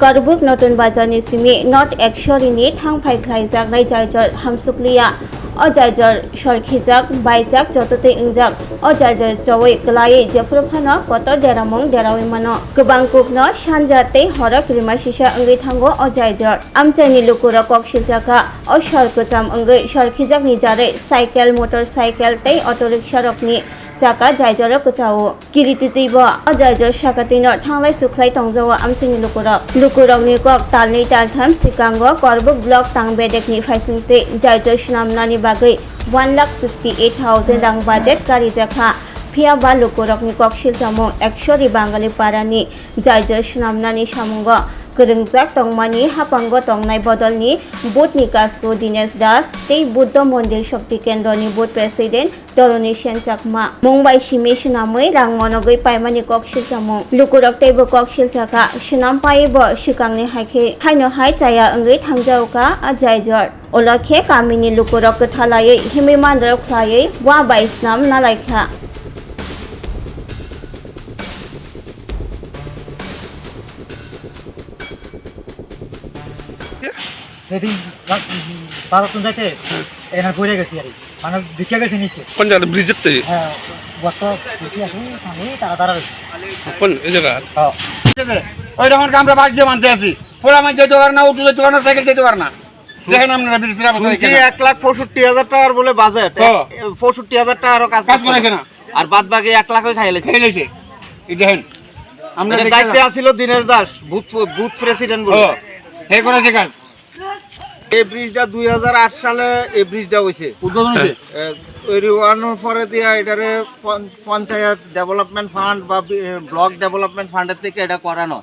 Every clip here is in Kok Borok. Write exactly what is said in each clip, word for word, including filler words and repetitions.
Korbuk Notun Bazar ni simi North Ekshori ni thangphai khlaijaknai jaijor hamsukliya. O jaijor sorkhijak, baijak, jototwi wngjak. O jaijor chowi kwlaiwi jephuru phano kotor deramung derawi mano. Kwbang kukno sanja tei horok rima sisa wngwi thango o jaijor. Amchaini lukurok kok siljakha. O sor kwcham wngwi sorkhijakni jarwi cycle, motorcycle tei auto rickshaw rokni chaka jaijoro kwchao. Kirititwibo o jaijor sakatwino thanglai sukhlai tongjago amchaini lukurok. Lukurokni kok talnwi taltham swkango Korbuk block Tangbedekni phaisingtwi jaijor swnamnani bagwi one lakh sixty eight thousand rang budget karijakha. Phiyaba lukurokni kok silchamung Ekshori Bangali Parani jaijor swnamnani samungo kwrwngjak tongmani haphango tongnai bodolni boothni kasku Dinesh Das tei Buddha Mondir Shakti Kendroni booth president Doroni Sen Chakma. Mungbai simi swnamwi rang monogwi paimani kok silchamung. Lukurok teibo kok silchakha, swnam paibo swkangni hai khe haino hai chaya wngwi thangjaokha a jaijor. Ulo khe kamini lukurok kwthalaiwi himwi mandrok khlaiwi wa bai snam nalaikha. সেদিন রা-, বারো জন যাইতে এনার পড়ে গেছি আর কি। মানে ভিক্ষা গেছে নিচে। কোন জায়গা? ব্রিজের তো? হ্যাঁ, গত ভিক্ষা আছে, সামনে তারা দাঁড়া রয়েছে। কোন এই জায়গা? হ্যাঁ। ঠিক আছে, ওই রকম আমরা বাস দিয়ে মানতে আছি। পোলা মানুষ যেতে পারে না, অটো যেতে পারে না, সাইকেল যেতে পারে না। দেখেন আপনারা ব্রিজের অবস্থা শুনছি দেখেন। এক লাখ পঁয়ষট্টি হাজার টাকার বলে বাজেট। হ্যাঁ। এ, পঁয়ষট্টি হাজার টাকারও কাজ কাজ করছে করেছে না। না। আর বাদ বাকি এক লাখ ওই খাইলে। খাইলেছে। এই দেখেন। আমরা এটা দেখতে দায়িত্বে পাচ্ছি। আছিল দিনেশ দাস, বুথ, বুথ প্রেসিডেন্ট বলে। হ্যাঁ। হে করেছে কাজ। এই ব্রিজটা দুই হাজার আট সালে এই ব্রিজটা হয়েছে। উদ্বোধন হয়েছে। এ, তৈরি হওয়ানোর পরে দিয়া এটারে পন-, পঞ্চায়েত ডেভেলপমেন্ট ফান্ড বা বি-, এ, ব্লক ডেভেলপমেন্ট ফান্ডের থেকে এটা করানো।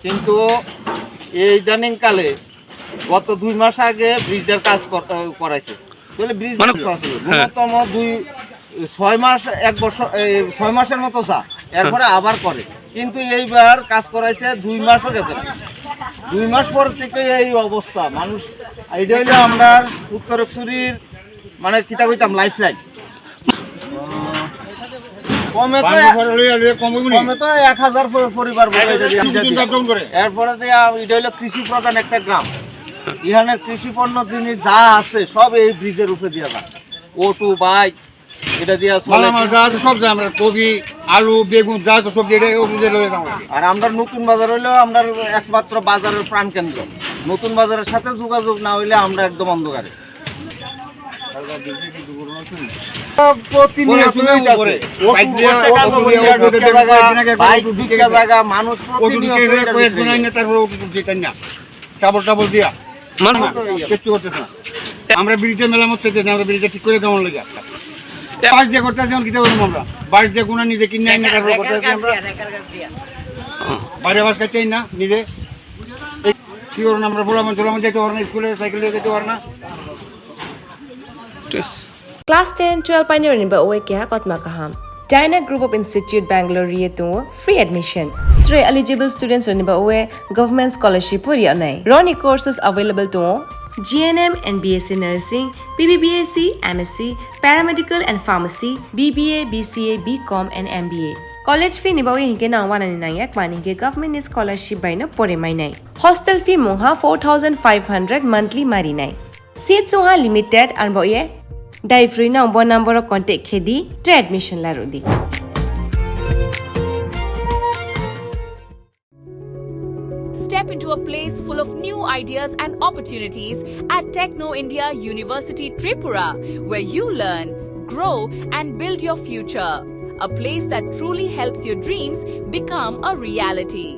কিন্তু এই ইদানিং কালে গত দুই মাস আগে ব্রিজটার কাজ কর-, এ, করাইছে। তাহলে ব্রিজ মানে, নষ্ট আছিল। হ্যাঁ। ন্যূনতম দুই, ছয় মাস, এক বছর, এই ছয় মাসের মতো চা, এরপরে হ্যাঁ। আবার করে। কিন্তু এইবার কাজ করাইছে দুই মাসও গেছে না। দুই মাস পর থেকে এই অবস্থা। মানুষ, এটা হইলো আমরা উত্তর সুরির, মানে, কিতা কইতাম, লাইফলাইন। কমে তো বারো এক-, ঘর হলে আর কম হইবনি? কমে তো এক হাজার পরি-, পরিবার বলে এটা দিয়ে, এটা দিয়ে। এরপরে যে আ-, এটা হইলো কৃষি প্রধান একটা গ্রাম। এখানে কৃষি পণ্য জিনিস যা আছে, সব এই ব্রিজের উপরে দিয়ে যায়। অটো, বাইক, এটা দিয়া চলে। মালামাল যা আছে সব যায়, আমরা কপি, আলু, বেগুন যা আছে সবজি এটা অফিসে লয়ে যাওয়া লাগে। আর আমরা নতুন বাজার হইলেও আমরা একমাত্র বাজারের প্রাণকেন্দ্র। নতুন বাজারের সাথে যোগাযোগ না হইলে আমরা একদম অন্ধকারে। প্রতিনিয়ত পরে হয়ে যাচ্ছে। করে। অটো বাইক দিয়ে, অটো দিয়ে, অটো দিয়ে, অটো দিয়ে, বাইক অটো দিয়ে, ঢুকে জায়গা, মানুষ অটো প্রতিনিয়ত ঢুকে হয়ে যাচ্ছে। কয়েকজন আইনে তারপরে অটো তুলছে, তাই না? চাবল টাবল দিয়া। মানে? না, কিচ্ছু করতেছে না। আমরা ব্রিজে মেরামত চাইতেছি, আমরা ব্রিজটা ঠিক করে দেওয়ার লেগে। বাঁশ দিয়ে করতেছি, এখন কিতা করবো আমরা? বাঁশ দিয়ে গুনা নিজে কিনে আনি তারপর করতেছি আমরা। বাইরে বাঁশ কাটতেই না, নিজে। এই কি করবো আমরা? ভোলা মন, চোলা মন যেতে পারবো না, স্কুলে সাইকেল নিয়ে যেতে পারবো না। ঠিক আছে। Class ten, twelve painirokni ba oe keha kotma kaham. Dyna Group of Institute Bangalore ri tongo free admission. Tre eligible students rokni ba oe government scholarship o ri anai. Roni courses available tongo G N M and B S C Nursing, B B B S C, M S C, Paramedical and Pharmacy, B B A, B C A, B Com and M B A. College fee ni ba oe hinke nang wanani nangya kmani hinke government ni scholarship bai no pore mainai. Hostel fee mungha four thousand five hundred monthly marinai. Seats wngha limited, ang bo ye dai phrwi no bo number o contact khe di, tre admission la rw di. Step into a place full of new ideas and opportunities at Techno India University Tripura, where you learn, grow, and build your future. A place that truly helps your dreams become a reality.